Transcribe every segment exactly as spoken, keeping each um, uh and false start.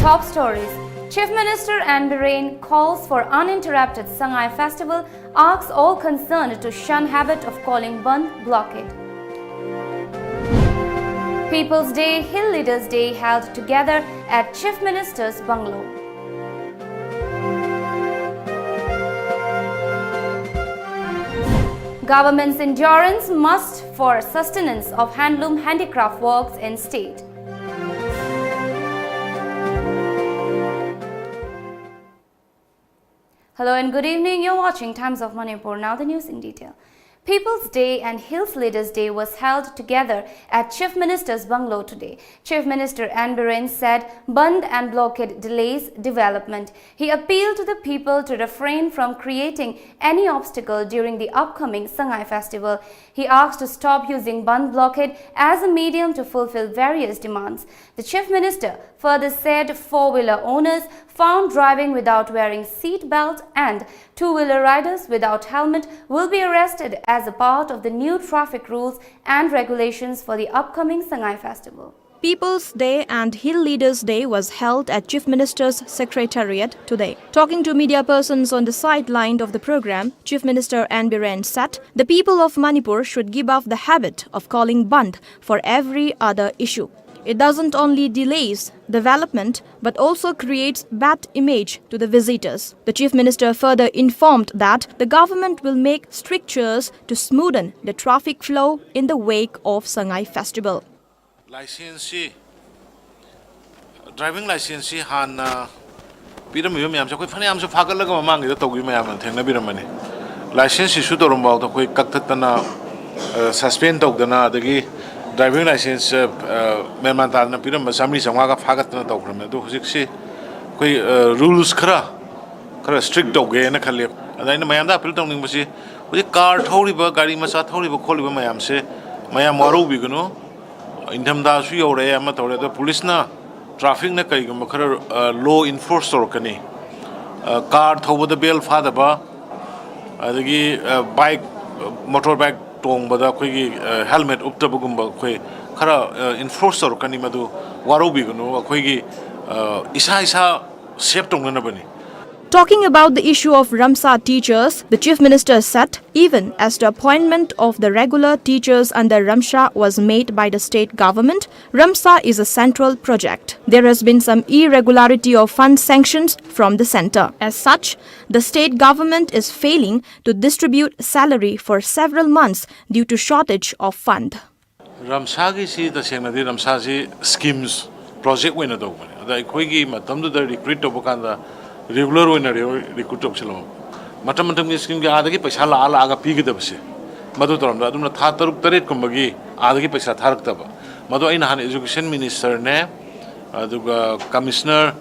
Top stories. Chief Minister N. Biren calls for uninterrupted Sangai Festival, asks all concerned to shun habit of calling Bandh blockade. People's Day, Hill Leaders Day held together at Chief Minister's bungalow. Government's endurance must for sustenance of handloom handicraft works in state. Hello and good evening. You're watching Times of Manipur. Now the news in detail. People's Day and Hills Leaders Day was held together at Chief Minister's bungalow today. Chief Minister N. Biren said bandh and blockade delays development. He appealed to the people to refrain from creating any obstacle during the upcoming Sangai festival. He asked to stop using bandh blockade as a medium to fulfill various demands. The Chief Minister further said four-wheeler owners found driving without wearing seat belt and two-wheeler riders without helmet will be arrested as a part of the new traffic rules and regulations for the upcoming Sangai festival. People's Day and Hill Leaders Day was held at Chief Minister's Secretariat today. Talking to media persons on the sideline of the program, Chief Minister N. Biren said the people of Manipur should give up the habit of calling bandh for every other issue. It doesn't only delays development but also creates bad image to the visitors. The Chief Minister further informed that the government will make strictures to smoothen the traffic flow in the wake of Sangai Festival. License ꯁꯤ, driving license ꯁꯤ ꯍꯥꯟꯅ ꯄꯤꯔꯝꯃꯤꯕ ꯃꯌꯥꯝꯁꯦ ꯑꯩꯈꯣꯏ ꯐꯅꯌꯥꯝꯁꯨ ꯐꯥꯒꯠꯂꯒ ꯃꯃꯥꯡꯒꯤꯗ ꯇꯧꯈꯤꯕ ꯃꯌꯥꯝ ꯑꯃ ꯊꯦꯡꯅꯕꯤꯔꯝꯃꯅꯤ꯫ License issue ꯇꯧꯔꯝꯕ ꯐꯥꯎꯗ ꯑꯩꯈꯣꯏ ꯀꯛꯊꯠꯇꯅ, suspend ꯇꯧꯗꯅ, ꯑꯗꯒꯤ driving license ꯃꯦꯟꯃꯥꯟ ꯇꯥꯗꯅ ꯄꯤꯔꯝꯕ ꯆꯥꯝꯃꯔꯤ ꯆꯥꯝꯃꯉꯥꯒ ꯐꯥꯒꯠꯇꯅ ꯇꯧꯈ꯭ꯔꯕꯅꯤ꯫ ꯑꯗꯣ ꯍꯧꯖꯤꯛꯁꯤ ꯑꯩꯈꯣꯏ rules ꯈꯔ ꯈꯔ strict ꯇꯧꯒꯦꯅ ꯈꯜꯂꯤ꯫ ꯑꯗ ꯑꯩꯅ ꯃꯌꯥꯝꯗ appeal ꯇꯧꯅꯤꯡꯕꯁꯤ, ꯍꯧꯖꯤꯛ car ꯊꯧꯔꯤꯕ, ꯒꯥꯔꯤ ꯃꯆꯥ ꯊꯧꯔꯤꯕ ꯈꯣꯠꯂꯤꯕ ꯃꯌꯥꯝꯁꯦ ꯃꯌꯥꯝ ꯋꯥꯔꯧꯕꯤꯒꯅꯨ꯫ ꯏꯪꯊꯝꯊꯥꯁꯨ ꯌꯧꯔꯛꯑꯦ, ꯑꯃ ꯇꯧꯔꯦ, ꯑꯗꯣ ꯄꯨꯂꯤꯁꯅ, trafficꯅ ꯀꯔꯤꯒꯨꯝꯕ ꯈꯔ law enforce ꯇꯧꯔꯛꯀꯅꯤ꯫ Car ꯊꯧꯕꯗ belt ꯐꯥꯗꯕ, ꯑꯗꯒꯤ bike, motor bike ꯇꯣꯡꯕꯗ ꯑꯩꯈꯣꯏꯒꯤ helmet ꯎꯞꯇꯕꯒꯨꯝꯕ ꯑꯩꯈꯣꯏ ꯈꯔ enforce ꯇꯧꯔꯛꯀꯅꯤ꯫ ꯃꯗꯨ ꯋꯥꯔꯧꯕꯤꯒꯅꯨ꯫ ꯑꯩꯈꯣꯏꯒꯤ ꯏꯁꯥ ꯏꯁꯥ ꯁꯦꯞ ꯇꯧꯅꯅꯕꯅꯤ꯫ Talking about the issue of Ramsa teachers, the Chief Minister said even as the appointment of the regular teachers under Ramsa was made by the state government, Ramsa is a central project. There has been some irregularity of fund sanctions from the centre. As such, the state government is failing to distribute salary for several months due to shortage of fund. ꯔꯝꯁꯥꯒꯤꯁꯤ ꯇꯁꯦꯡꯅꯗꯤ ꯔꯝꯁꯥꯁꯤ schemes project ꯑꯣꯏꯅ ꯇꯧꯕꯅꯦ꯫ ꯑꯗ ꯑꯩꯈꯣꯏꯒꯤ ꯃꯇꯝꯗꯨꯗ recruit ꯇꯧꯕ ꯀꯥꯟꯗ ꯔꯤꯒꯨꯂꯔ ꯑꯣꯏꯅ ꯔꯤꯀ꯭ꯔꯨꯏꯠ ꯇꯧꯁꯤꯜꯂꯝꯃꯕ ꯃꯇꯝ ꯃꯇꯝꯒꯤ ꯁ꯭ꯀꯤꯝꯒꯤ ꯑꯥꯗꯒꯤ ꯄꯩꯁꯥ ꯂꯥꯛꯑ ꯂꯥꯛꯑꯒ ꯄꯤꯒꯗꯕꯁꯦ ꯃꯗꯨ ꯇꯧꯔꯝꯗ ꯑꯗꯨꯝꯅ ꯊꯥ ꯇꯔꯨꯛ ꯇꯔꯦꯠꯀꯨꯝꯕꯒꯤ ꯑꯥꯗꯒꯤ ꯄꯩꯁꯥ ꯊꯥꯔꯛꯇꯕ꯫ ꯃꯗꯨ ꯑꯩꯅ ꯍꯥꯟꯅ ꯏꯖꯨꯀꯦꯁꯟ ꯃꯤꯅꯤꯁꯇꯔꯅꯦ, ꯑꯗꯨꯒ ꯀꯃꯤꯁꯅꯔ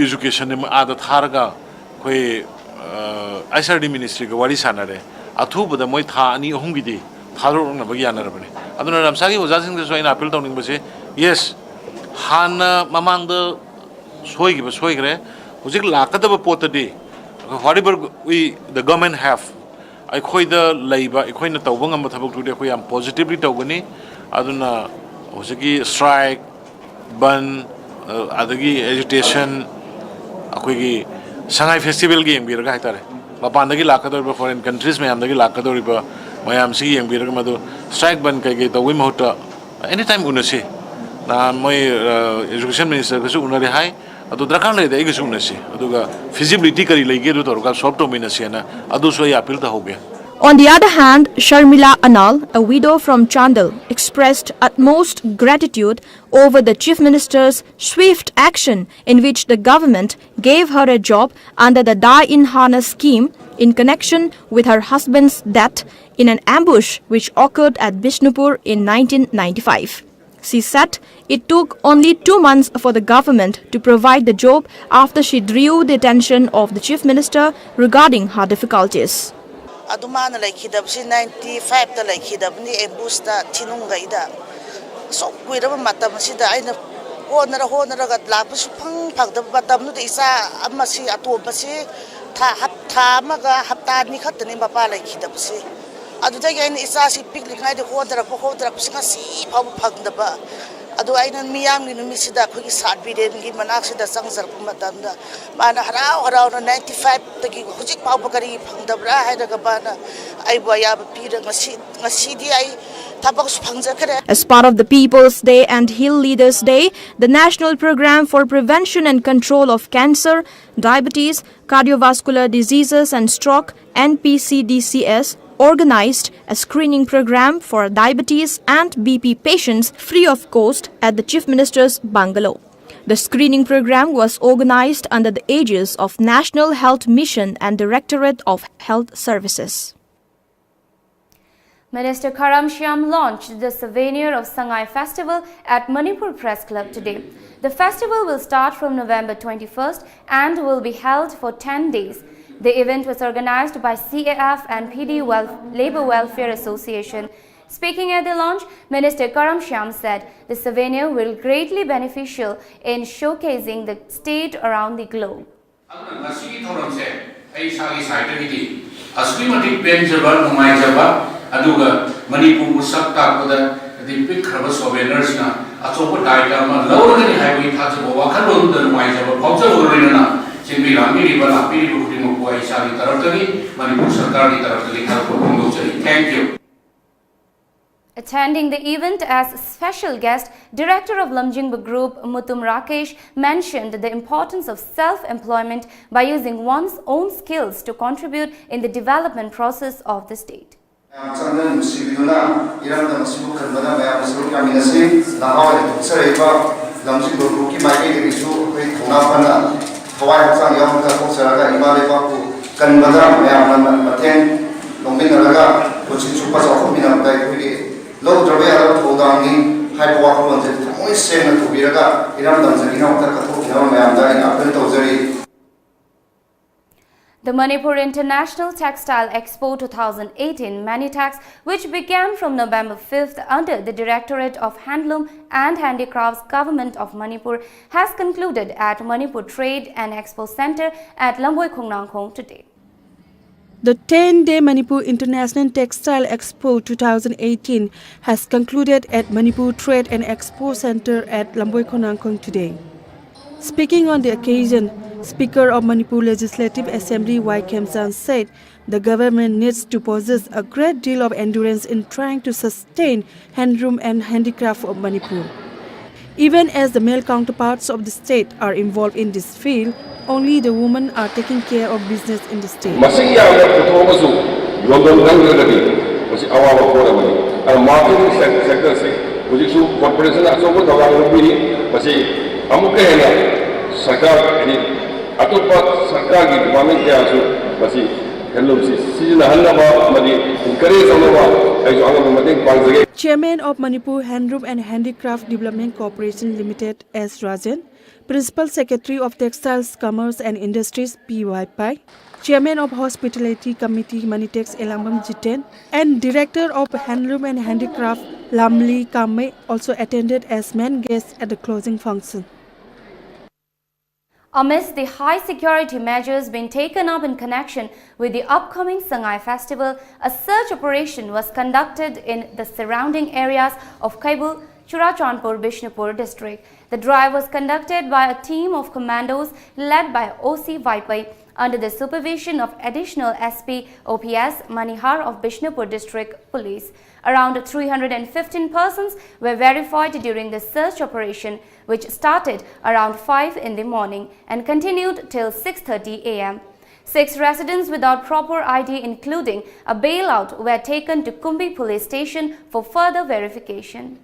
ꯏꯖꯨꯀꯦꯁꯟꯅꯦ, ꯑꯥꯗ ꯊꯥꯔꯒ ꯑꯩꯈꯣꯏ ꯑꯩꯆ ꯑꯥꯔ ꯗꯤ ꯃꯤꯅꯤꯁꯇ꯭ꯔꯤꯒ ꯋꯥꯔꯤ ꯁꯥꯟꯅꯔꯦ꯫ ꯑꯊꯨꯕꯗ ꯃꯣꯏ ꯊꯥ ꯑꯅꯤ ꯑꯍꯨꯝꯒꯤꯗꯤ ꯊꯥꯗꯣꯔꯛꯅꯕꯒꯤ ꯌꯥꯅꯔꯕꯅꯤ꯫ ꯑꯗꯨꯅ ꯔꯝꯁꯥꯒꯤ ꯑꯣꯖꯥꯁꯤꯡꯗꯁꯨ ꯑꯩꯅ ꯑꯄꯤꯜ ꯇꯧꯅꯤꯡꯕꯁꯦ, ꯌꯦꯁ, ꯍꯥꯟꯅ ꯃꯃꯥꯡꯗ ꯁꯣꯏꯈꯤꯕ ꯁꯣꯏꯈ꯭ꯔꯦ꯫ ꯍꯧꯖꯤꯛ ꯂꯥꯛꯀꯗꯕ ꯄꯣꯠꯇꯗꯤ, whatever we, the government have, ꯑꯩꯈꯣꯏꯗ ꯂꯩꯕ, ꯑꯩꯈꯣꯏꯅ ꯇꯧꯕ ꯉꯝꯕ ꯊꯕꯛꯇꯨꯗꯤ ꯑꯩꯈꯣꯏ ꯌꯥꯝ ꯄꯣꯖꯤꯇꯤꯚꯂꯤ ꯇꯧꯒꯅꯤ꯫ ꯑꯗꯨꯅ ꯍꯧꯖꯤꯛꯀꯤ ꯁ꯭ꯇ꯭ꯔꯥꯏꯛ, ꯕꯟ, ꯑꯗꯒꯤ ꯑꯦꯖꯤꯇꯦꯁꯟ, ꯑꯩꯈꯣꯏꯒꯤ ꯁꯉꯥꯏ ꯐꯦꯁꯇꯤꯚꯦꯜꯒ ꯌꯦꯡꯕꯤꯔꯒ ꯍꯥꯏꯇꯥꯔꯦ, ꯃꯄꯥꯟꯗꯒꯤ ꯂꯥꯛꯀꯗꯧꯔꯤꯕ, ꯐꯣꯔꯦꯟ ꯀꯟꯇ꯭ꯔꯤꯁ ꯃꯌꯥꯝꯗꯒꯤ ꯂꯥꯛꯀꯗꯧꯔꯤꯕ ꯃꯌꯥꯝꯁꯤ ꯌꯦꯡꯕꯤꯔꯒ, ꯃꯗꯨ ꯁ꯭ꯇ꯭ꯔꯥꯏꯛ ꯕꯟ ꯀꯩꯀꯩ ꯇꯧꯕꯒꯤ ꯃꯍꯨꯠꯇ ꯑꯦꯅꯤ ꯇꯥꯏꯝ ꯎꯅꯁꯤ꯫ ꯅꯍꯥꯟ ꯃꯣꯏ ꯏꯖꯨꯀꯦꯁꯟ ꯃꯤꯅꯤꯁꯇꯔꯒꯁꯨ ꯎꯅꯔꯦ ꯍꯥꯏ, ꯑꯗꯨ ꯗꯔꯀꯥꯔ ꯂꯩꯔꯗꯤ ꯑꯩꯒꯁꯨ ꯎꯅꯁꯤ, ꯑꯗꯨꯒ ꯐꯤꯖꯤꯕꯤꯂꯤꯇꯤ ꯀꯔꯤ ꯂꯩꯒꯦ ꯑꯗꯨ ꯇꯧꯔꯒ ꯁꯣꯜꯕ ꯇꯧꯃꯤꯟꯅꯁꯦꯅ ꯑꯗꯨꯁꯨ ꯑꯩ appeal ꯇꯧꯍꯧꯒꯦ꯫ On the other hand, Sharmila Anal, a widow from Chandel, expressed utmost gratitude over the Chief Minister's swift action in which the government gave her a job under the Dai in Hana scheme in connection with her husband's death in an ambush which occurred at Bishnupur in nineteen ninety-five. She said it took only two months for the government to provide the job after she drew the attention of the Chief Minister regarding her difficulties. ꯑꯗꯨ ꯃꯥꯅ ꯂꯩꯈꯤꯗꯕꯁꯤ ninety ꯐꯥꯏꯚꯇ ꯂꯩꯈꯤꯗꯕꯅꯤ, ꯑꯦꯝꯕꯨꯁꯇ ꯊꯤꯅꯨꯡꯒꯩꯗ꯫ ꯑꯁꯨꯛ ꯀꯨꯏꯔꯕ ꯃꯇꯝ ꯑꯁꯤꯗ ꯑꯩꯅ ꯍꯣꯠꯅꯔ ꯍꯣꯠꯅꯔꯒ ꯂꯥꯛꯄꯁꯨ ꯐꯪ ꯐꯪꯗꯕ ꯃꯇꯝꯗꯨꯗ ꯏꯆꯥ ꯑꯃꯁꯤ, ꯑꯇꯣꯝꯕꯁꯤ ꯊꯥ ꯍꯞ-, ꯊꯥ ꯑꯃꯒ ꯍꯞꯇꯥ ꯑꯅꯤ ꯈꯛꯇꯅꯤ ꯃꯄꯥ ꯂꯩꯈꯤꯗꯕꯁꯤ꯫ ꯑꯗꯨꯗꯒꯤ ꯑꯩꯅ ꯏꯆꯥꯁꯤ ꯄꯤꯛꯂꯤꯉꯩꯗ ꯍꯣꯠꯅꯔꯛꯄ ꯍꯣꯠꯅꯔꯛꯄꯁꯤ ꯉꯁꯤ ꯐꯥꯎꯕ ꯐꯪꯗꯕ꯫ ꯑꯗꯨ ꯑꯩꯅ ꯃꯤꯌꯥꯝꯒꯤ ꯅꯨꯃꯤꯠꯁꯤꯗ ꯑꯩꯈꯣꯏꯒꯤ ꯁꯥꯔ ꯕꯤꯔꯦꯟꯒꯤ ꯃꯅꯥꯛꯁꯤꯗ ꯆꯪꯖꯔꯛꯄ ꯃꯇꯝꯗ ꯃꯥꯅ ꯍꯔꯥꯎ ꯍꯔꯥꯎꯅ "ꯅꯥꯏꯟꯇꯤ ꯐꯥꯏꯚꯇꯒꯤ ꯍꯧꯖꯤꯛ ꯐꯥꯎꯕ ꯀꯔꯤ ꯐꯪꯗꯕ꯭ꯔꯥ?" ꯍꯥꯏꯔꯒ ꯃꯥꯅ ꯑꯩꯕꯨ ꯑꯌꯥꯕ ꯄꯤꯔ ꯉꯁꯤ, ꯉꯁꯤꯗꯤ ꯑꯩ ꯊꯕꯛꯁꯨ ꯐꯪꯖꯈ꯭ꯔꯦ꯫ As part of the People's Day and Hill Leaders Day, the National Program for Prevention and Control of Cancer, Diabetes, Cardiovascular Diseases and Stroke, N P C D C S, organized a screening program for diabetes and B P patients free of cost at the Chief Minister's bungalow. The screening program was organized under the aegis of National Health Mission and Directorate of Health Services. Minister Kharam Shyam launched the souvenir of Sangai Festival at Manipur Press Club today. The festival will start from November twenty-first and will be held for ten days. The event was organized by C A F and P D Wel- Labour Welfare Association. Speaking at the launch, Minister Kharam Shyam said the souvenir will greatly beneficial in showcasing the state around the globe. ꯑꯗꯨꯅ ꯉꯁꯤꯒꯤ ꯊꯧꯔꯝꯁꯦ ꯑꯩ ꯏꯁꯥꯒꯤ ꯁꯥꯏꯠꯇꯒꯤꯗꯤ ꯑꯁꯨꯛꯀꯤ ꯃꯇꯤꯛ ꯄꯦꯟꯖꯕ, ꯅꯨꯡꯉꯥꯏꯖꯕ, ꯑꯗꯨꯒ ꯃꯅꯤꯄꯨꯔꯕꯨ ꯁꯛ ꯇꯥꯛꯄꯗ ꯍꯥꯏꯗꯤ ꯄꯤꯛꯈ꯭ꯔꯕ ꯁꯣꯚꯦꯅꯔꯁꯤꯅ ꯑꯆꯧꯕ ꯗꯥꯏꯇ ꯑꯃ ꯂꯧꯔꯒꯅꯤ ꯍꯥꯏꯕꯒꯤ ꯊꯥꯖꯕ ꯋꯥꯈꯜꯂꯣꯟꯗꯨꯗ ꯅꯨꯡꯉꯥꯏꯖꯕ ꯐꯥꯎꯖꯕꯒ ꯂꯣꯏꯅꯅ ꯁꯤꯟꯕꯤ ꯂꯥꯡꯕꯤꯔꯤꯕ, ꯂꯥꯛꯄꯤꯔꯤꯕ ꯈꯨꯗꯤꯡꯃꯛꯄꯨ ꯑꯩ ꯏꯁꯥꯒꯤ ꯇꯔꯞꯇꯒꯤ, ꯃꯅꯤꯄꯨꯔ ꯁꯔꯀꯥꯔꯒꯤ ꯇꯔꯞꯇꯒꯤ ꯊꯥꯒꯠꯄ ꯐꯣꯡꯗꯣꯛꯆꯔꯤ꯫ Thank you. Attending the event as special guest, Director of Lamjingba Group, Mutum Rakesh, mentioned the importance of self-employment by using one's own skills to contribute in the development process of the state. ꯃꯌꯥꯝ ꯆꯪꯗꯅ ꯅꯨꯡꯁꯤꯕꯤꯗꯨꯅ ꯏꯔꯝꯗꯝ ꯑꯁꯤꯕꯨ ꯀꯟꯕꯗ ꯃꯌꯥꯝꯅ ꯁꯔꯨꯛ ꯌꯥꯃꯤꯟꯅꯁꯤ꯫ ꯅꯍꯥ ꯑꯣꯏꯅ ꯊꯣꯛꯆꯔꯛꯏꯕ ꯂꯝꯖꯤꯡꯕ ꯒ꯭ꯔꯨꯞꯀꯤ ꯃꯥꯏꯀꯩꯗꯒꯤꯁꯨ ꯑꯩꯈꯣꯏ ꯊꯧꯅꯥ ꯐꯅ ꯊꯋꯥꯏ ꯍꯛꯆꯥꯡ ꯌꯥꯎꯅ ꯊꯣꯛꯆꯔꯒ ꯏꯃꯥ ꯂꯩꯕꯥꯛꯄꯨ ꯀꯟꯕꯗ ꯃꯌꯥꯝꯅ ꯃꯇꯦꯡ ꯂꯧꯃꯤꯟꯅꯔꯒ ꯄꯨꯟꯁꯤ ꯆꯨꯞꯄ ꯆꯥꯎꯈꯠꯃꯤꯟꯅꯕꯗ ꯑꯩꯈꯣꯏꯒꯤ ꯂꯧꯗ꯭ꯔꯕ ꯌꯥꯗꯕ ꯊꯧꯗꯥꯡꯅꯤ ꯍꯥꯏꯕ ꯋꯥꯈꯜꯂꯣꯟꯁꯦ ꯊꯃꯣꯏ ꯁꯦꯡꯅ ꯄꯨꯕꯤꯔꯒ ꯏꯔꯝꯗꯝꯁꯤꯒꯤꯗꯃꯛꯇ ꯀꯠꯊꯣꯛꯄꯤꯅꯕ ꯃꯌꯥꯝꯗ ꯑꯩꯅ ꯑꯥꯄꯤꯜ ꯇꯧꯖꯔꯤ꯫ The Manipur International Textile Expo two thousand eighteen, Manitex, which began from November fifth under the Directorate of Handloom and Handicrafts, Government of Manipur, has concluded at Manipur Trade and Expo Centre at Lamboi Khongnangkhong today. The ten-day Manipur International Textile Expo two thousand eighteen has concluded at Manipur Trade and Expo Centre at Lamboi Khonangkhong today. Speaking on the occasion, Speaker of Manipur Legislative Assembly Y Khemchand said the government needs to possess a great deal of endurance in trying to sustain handloom and handicraft of Manipur. Even as the male counterparts of the state are involved in this field, only the women are taking care of business in the state. ꯃꯁꯤꯒꯤ ꯌꯥꯝꯅ ꯄꯨꯊꯣꯛꯑꯒꯁꯨ ꯌꯣꯟꯐꯝ ꯈꯪꯗ꯭ꯔꯒꯗꯤ ꯃꯁꯤ ꯑꯋꯥꯕ ꯄꯣꯠ ꯑꯃꯅꯤ꯫ ꯑꯗꯨꯅ marketing sector ꯑꯁꯤ ꯍꯧꯖꯤꯛꯁꯨ corporation ꯑꯆꯧꯕ ꯊꯧꯗꯥꯡ ꯂꯧꯕꯤꯔꯤ꯫ ꯃꯁꯤ ꯑꯃꯨꯛꯀ ꯍꯦꯟꯅ ꯁꯔꯀꯥꯔ, ꯍꯥꯏꯗꯤ ꯑꯇꯣꯞꯄ ꯁꯔꯀꯥꯔꯒꯤ department ꯀꯌꯥꯁꯨ ꯃꯁꯤ handloomꯁꯤ ꯁꯤꯖꯤꯟꯅꯍꯟꯅꯕ ꯑꯃꯗꯤ encourage ꯇꯧꯅꯕ ꯑꯩꯁꯨ ꯑꯉꯝꯕ ꯃꯇꯦꯡ ꯄꯥꯡꯖꯒꯦ꯫ Chairman of Manipur Handloom and Handicraft Development Corporation Limited, S Rajan, Principal Secretary of Textiles, Commerce and Industries, P Vaiphei, Chairman of Hospitality Committee, Manitex Elangbam Jiten, and Director of Handloom and Handicraft, Lamli Kamei, also attended as main guests at the closing function. Amidst the high security measures being taken up in connection with the upcoming Sangai Festival, a search operation was conducted in the surrounding areas of Khaibul, Churachandpur, Bishnupur district. The drive was conducted by a team of commandos led by O C Vaiphei under the supervision of Additional S P O P S Manihar of Bishnupur District Police. Around three hundred and fifteen persons were verified during the search operation, which started around five in the morning and continued till six thirty a m. Six residents without proper I D, including a bailout, were taken to Kumbi Police Station for further verification.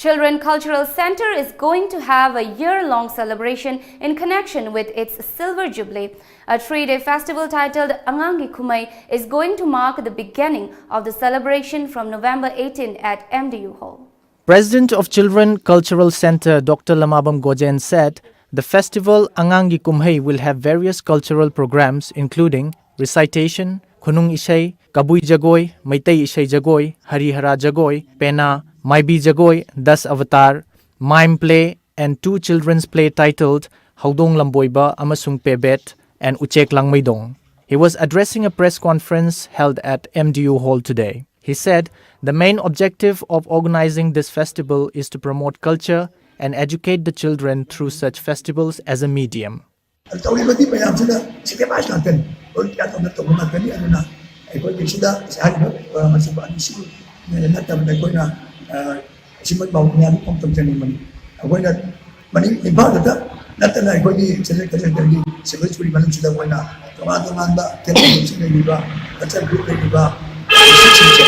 Children Cultural Center is going to have a year-long celebration in connection with its Silver Jubilee. A three-day festival titled Angangi Kumhai is going to mark the beginning of the celebration from November eighteen at M D U Hall. President of Children Cultural Center, Doctor Lamabam Gojen, said the festival Angangi Kumhai will have various cultural programs, including recitation, Khunung Isei, Kabui Jagoi, Meitei Isei Jagoi, Harihara Jagoi, Pena, Maibi Jagoi, Das Avatar, mime play, and two children's play titled Haudong Lamboiba amasung Pebet and Uchek Langmeidong. He was addressing a press conference held at M D U Hall today. He said the main objective of organizing this festival is to promote culture and educate the children through such festivals as a medium. ꯇꯧꯔꯤꯕꯗꯤ ꯃꯌꯥꯝꯁꯤꯅ sacrifice ꯉꯥꯛꯇꯅꯤ, volunteer ꯇꯧꯅ ꯇꯧꯕ ꯉꯥꯛꯇꯅꯤ꯫ ꯑꯗꯨꯅ ꯑꯩꯈꯣꯏꯒꯤ ꯁꯤꯗ ꯍꯥꯏꯔꯤꯕ ꯃꯁꯤꯕꯨ ꯑꯅꯤꯁꯤ ꯅꯠꯇꯕꯗ ꯑꯩꯈꯣꯏꯅ ꯁꯤꯃꯛ ꯃꯌꯥꯝ ꯐꯣꯡ ꯇꯧꯖꯅꯤꯡꯕꯅꯤ꯫ ꯑꯩꯈꯣꯏꯅ ꯃꯅꯤꯡ ꯏꯝꯐꯥꯜꯗꯇ ꯅꯠꯇꯅ ꯑꯩꯈꯣꯏꯒꯤ ꯁꯦꯟꯇ꯭ꯔꯦꯜ ꯀꯟꯁꯦꯟꯇ꯭ꯔꯦꯜꯒꯤ ꯁꯤꯚꯤꯜ ꯁ꯭ꯀꯨꯜꯒꯤ ꯃꯅꯨꯡꯁꯤꯗ ꯑꯩꯈꯣꯏꯅ ꯇꯣꯉꯥꯟ ꯇꯣꯉꯥꯟꯕ ꯀꯦꯟꯗꯤꯗꯦꯠꯁꯤꯡ ꯂꯩꯔꯤꯕ, ꯀꯜꯆꯔ ꯒ꯭ꯔꯨꯞ ꯂꯩꯔꯤꯕ ꯗꯤꯁꯇ꯭ꯔꯤꯛꯁꯤꯡꯁꯦ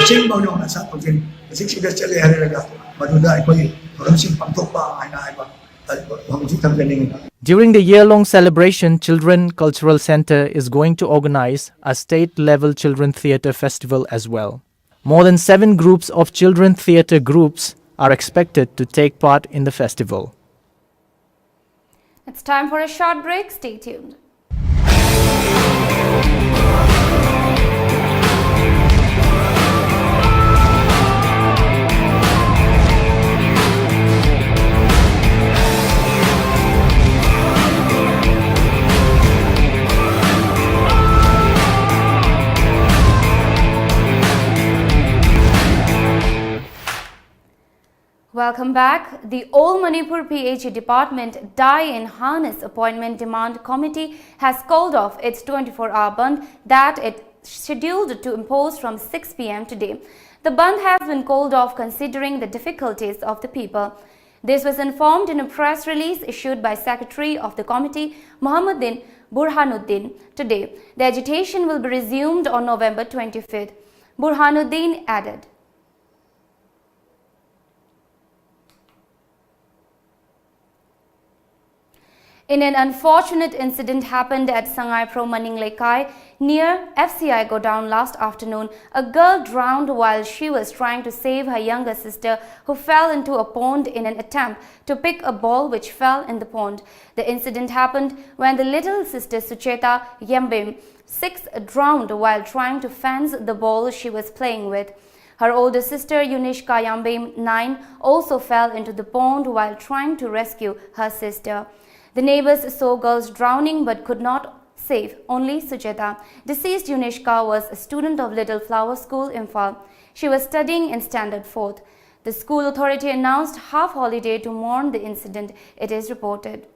ꯆꯤꯡꯐꯥꯎ ꯌꯧꯅ ꯁꯥ ꯐꯪꯖꯅꯤ꯫ ꯗꯤꯁꯇ꯭ꯔꯤꯛꯁꯤꯡꯗ ꯆꯠꯂꯦ ꯍꯥꯏꯔꯒ ꯃꯗꯨꯗ ꯑꯩꯈꯣꯏ ꯊꯧꯔꯝꯁꯤꯡ ꯄꯥꯡꯊꯣꯛꯄ ꯍꯥꯏꯅ ꯍꯥꯏꯕ ꯍꯧꯖꯤꯛ ꯊꯝꯖꯅꯤꯡꯉꯤ꯫ During the year-long celebration, Children Cultural Centre is going to organize a state-level Children Theatre Festival as well. More than seven groups of children theatre groups are expected to take part in the festival. It's time for a short break. Stay tuned. Welcome back. The All Manipur P H E Department Die in Harness Appointment Demand Committee has called off its twenty-four hour bandh that it scheduled to impose from six p m today. The bandh has been called off considering the difficulties of the people. This was informed in a press release issued by Secretary of the Committee, Muhammadin Burhanuddin, today. The agitation will be resumed on November twenty-fifth. Burhanuddin added, In an unfortunate incident happened at Sangaipro Maning Leikai near F C I godown last afternoon, a girl drowned while she was trying to save her younger sister, who fell into a pond in an attempt to pick a ball which fell in the pond. The incident happened when the little sister Sucheta Yembim, six, drowned while trying to fence the ball she was playing with. Her older sister, Yunishka Yambem, nine, also fell into the pond while trying to rescue her sister. The neighbors saw girls drowning but could not save only Sucheta. Deceased Yunishka was a student of Little Flower School, Imphal. She was studying in Standard fourth. The school authority announced half holiday to mourn the incident, it is reported.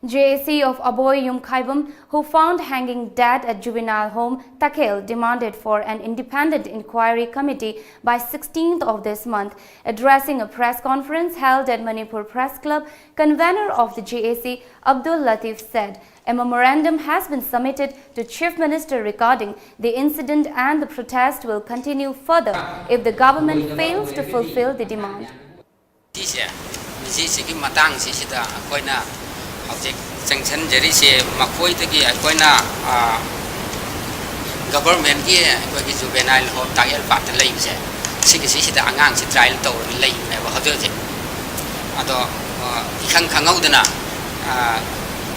J A C of Aboi Yumkhaibam, who found hanging dead at juvenile home Takhel, demanded for an independent inquiry committee by sixteenth of this month. Addressing a press conference held at Manipur Press Club, convener of the J A C, Abdul Latif, said a memorandum has been submitted to Chief Minister regarding the incident and the protest will continue further if the government fails to fulfill the demand. ꯁꯤꯁꯦ, ꯃꯁꯤꯁꯤꯒꯤ ꯃꯇꯥꯡꯁꯤꯁꯤꯗ ꯑꯩꯈꯣꯏꯅ ꯍꯧꯖꯤꯛ ꯆꯪꯁꯤꯟꯖꯔꯤꯁꯦ, ꯃꯈꯣꯏꯗꯒꯤ ꯑꯩꯈꯣꯏꯅ, ꯑ, governmentꯀꯤ ꯑꯩꯈꯣꯏꯒꯤ juvenile home ꯇꯥꯛꯌꯦꯜꯄꯥꯠꯇ ꯂꯩꯕꯁꯦ, ꯁꯤꯒꯤꯁꯤꯁꯤꯗ ꯑꯉꯥꯡꯁꯤ trial ꯇꯧꯔꯒ ꯂꯩꯕꯅꯦꯕ ꯍꯧꯖꯤꯛ ꯍꯧꯖꯤꯛ꯫ ꯑꯗꯣ, ꯑ, ꯏꯈꯪ ꯈꯪꯍꯧꯗꯅ, ꯑ,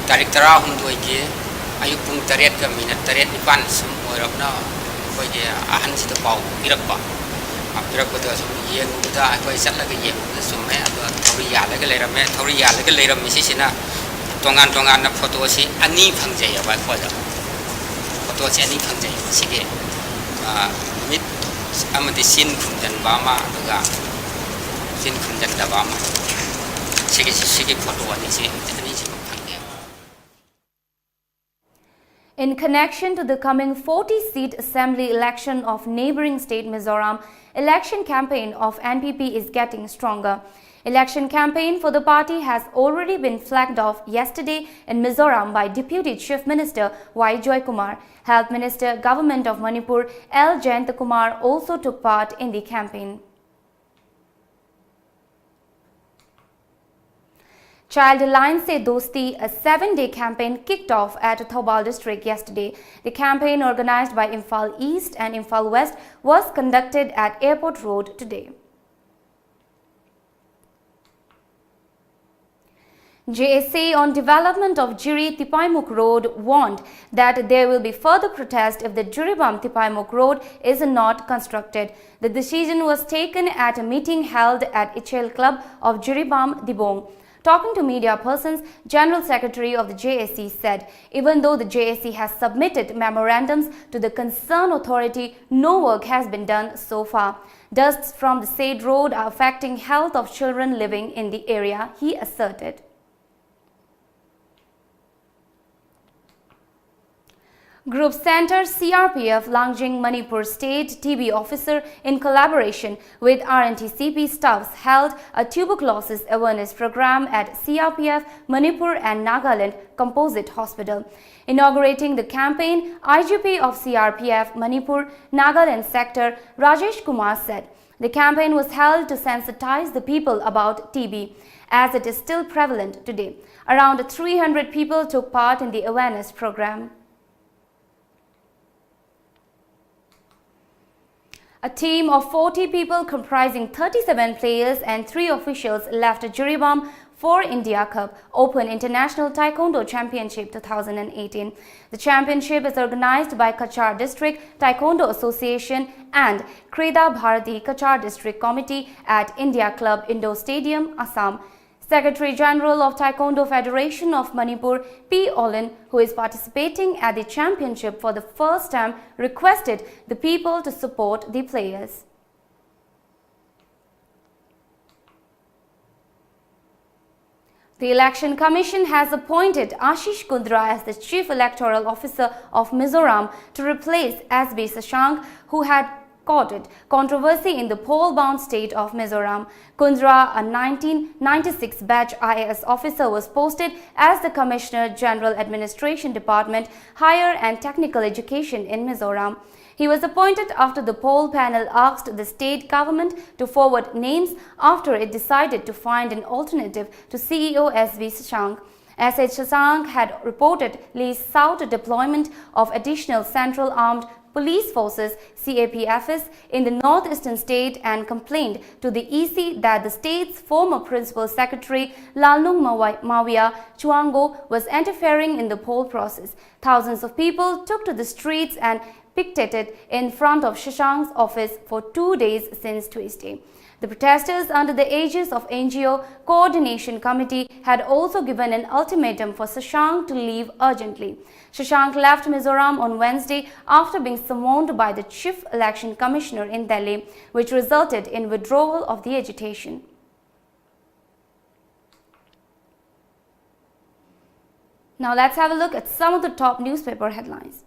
ꯇꯥꯔꯤꯛ ꯇꯔꯥꯍꯨꯝꯗꯣꯏꯒꯤ ꯑꯌꯨꯛ ꯄꯨꯡ ꯇꯔꯦꯠꯀ minute ꯇꯔꯦꯠ ꯅꯤꯄꯥꯟ ꯁꯨꯝ ꯑꯣꯏꯔꯞꯅ ꯑꯩꯈꯣꯏꯒꯤ ꯑꯍꯟꯁꯤꯗ ꯄꯥꯎ ꯄꯤꯔꯛꯄ꯫ ꯄꯤꯔꯛꯄꯗ ꯁꯨꯝ ꯌꯦꯡꯉꯨꯕꯗ, ꯑꯩꯈꯣꯏ ꯆꯠꯂꯒ ꯌꯦꯡꯉꯨꯕꯗ ꯆꯨꯝꯃꯦ꯫ ꯑꯗꯣ ꯊꯧꯔꯤ ꯌꯥꯜꯂꯒ ꯂꯩꯔꯝꯃꯦ꯫ ꯊꯧꯔꯤ ꯌꯥꯜꯂꯒ ꯂꯩꯔꯝꯃꯤꯁꯤꯁꯤꯅ ꯇꯣꯉꯥꯟ ꯇꯣꯉꯥꯟꯅ photoꯁꯤ ꯑꯅꯤ ꯐꯪꯖꯩꯑꯕ ꯑꯩꯈꯣꯏꯗ꯫ Photoꯁꯤ ꯑꯅꯤ ꯐꯪꯖꯩ꯫ ꯁꯤꯒꯤ, ꯑ, ꯃꯤꯠ ꯑꯃꯗꯤ ꯆꯤꯟ ꯈꯨꯝꯖꯤꯟꯕ ꯑꯃ, ꯑꯗꯨꯒ ꯆꯤꯟ ꯈꯨꯝꯖꯤꯟꯗꯕ ꯑꯃ꯫ ꯁꯤꯒꯤ, ꯁꯤꯒꯤ photo ꯑꯅꯤꯁꯤ, ꯑꯅꯤꯁꯤꯃꯛ ꯐꯪꯉꯦ꯫ In connection to the coming forty-seat assembly election of neighbouring state Mizoram, election campaign of N P P is getting stronger. Election campaign for the party has already been flagged off yesterday in Mizoram by Deputy Chief Minister Y Joykumar. Health Minister, Government of Manipur, L Jayantakumar also took part in the campaign. Child Alliance Se Dosti, a seven-day campaign, kicked off at Thoubal district yesterday. The campaign, organized by Imphal East and Imphal West, was conducted at Airport Road today. J A C on development of Jiri Tipaimukh Road warned that there will be further protest if the Jiribam Tipaimukh Road is not constructed. The decision was taken at a meeting held at Ichel Club of Jiribam, Dibong. Talking to media persons, General Secretary of the J A C said, even though the J A C has submitted memorandums to the concerned authority, no work has been done so far. Dusts from the said road are affecting health of children living in the area, he asserted. Group Center C R P F Langjing Manipur State T B Officer, in collaboration with R N T C P staffs, held a tuberculosis awareness program at C R P F Manipur and Nagaland Composite Hospital. Inaugurating the campaign, I G P of C R P F Manipur Nagaland Sector, Rajesh Kumar, said the campaign was held to sensitize the people about T B, as it is still prevalent today. Around three hundred people took part in the awareness program. A team of forty people comprising thirty-seven players and three officials left Jiribam for India Cup Open International Taekwondo Championship two thousand eighteen. The championship is organized by Cachar District Taekwondo Association and Krida Bharati Cachar District Committee at India Club Indoor Stadium, Assam. Secretary General of Taekwondo Federation of Manipur, P Olin, who is participating at the championship for the first time, requested the people to support the players. The Election Commission has appointed Ashish Kundra as the Chief Electoral Officer of Mizoram to replace S B Shashank, who had courted controversy in the poll-bound state of Mizoram. Kundra, a nineteen ninety-six batch I A S officer, was posted as the Commissioner, General Administration Department, Higher and Technical Education in Mizoram. He was appointed after the poll panel asked the state government to forward names after it decided to find an alternative to C E O S B Shashank. S H Shashank had reportedly sought a deployment of additional Central Armed Police Forces, C A P F S, in the northeastern state and complained to the E C that the state's former Principal Secretary Lalnung Mawa- Mawia Chuango was interfering in the poll process. Thousands of people took to the streets and picketed in front of Shashank's office for two days since Tuesday. The protesters, under the aegis of N G O Coordination Committee, had also given an ultimatum for Shashank to leave urgently. Shashank left Mizoram on Wednesday after being summoned by the Chief Election Commissioner in Delhi, which resulted in withdrawal of the agitation. Now let's have a look at some of the top newspaper headlines.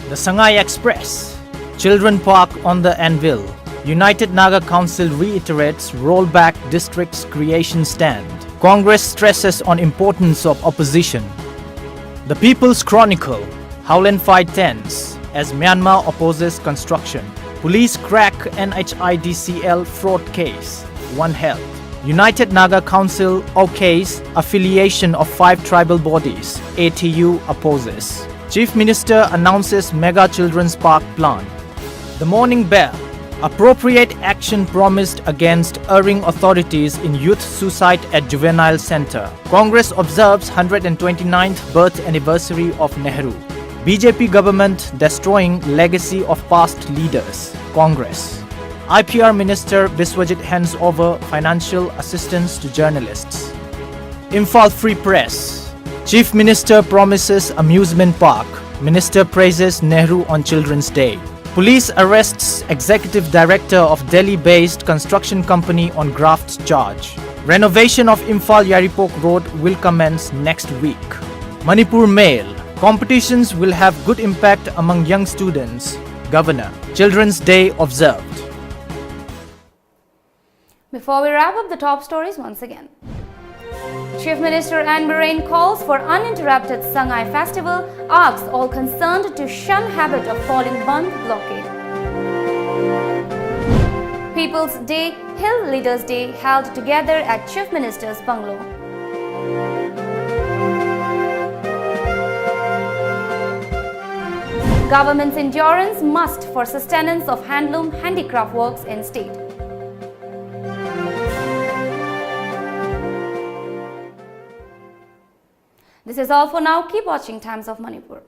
The Sangai Express, Children Park on the Anvil. United Naga Council reiterates rollback district's creation stand. Congress stresses on importance of opposition. The People's Chronicle, Howland fight tense as Myanmar opposes construction. Police crack N H I D C L fraud case, One Health. United Naga Council okays affiliation of five tribal bodies, A T U opposes. Chief Minister announces mega children's park plan. The Morning Bell, appropriate action promised against erring authorities in youth suicide at juvenile center. Congress observes one hundred twenty-ninth birth anniversary of Nehru. B J P government destroying legacy of past leaders, Congress. I P R Minister Biswajit hands over financial assistance to journalists. Imphal Free Press, Chief Minister promises amusement park, Minister praises Nehru on Children's Day. Police arrests Executive Director of Delhi-based construction company on graft charge. Renovation of Imphal Yairipok Road will commence next week. Manipur Mail, competitions will have good impact among young students, Governor. Children's Day observed. Before we wrap up, the top stories once again. Chief Minister N Biren calls for uninterrupted Sangai festival, asks all concerned to shun habit of falling bandh blockade. People's Day, Hill Leaders Day held together at Chief Minister's Bungalow. Government's endurance must for sustenance of handloom handicraft works in state. This is all for now. Keep watching Times of Manipur.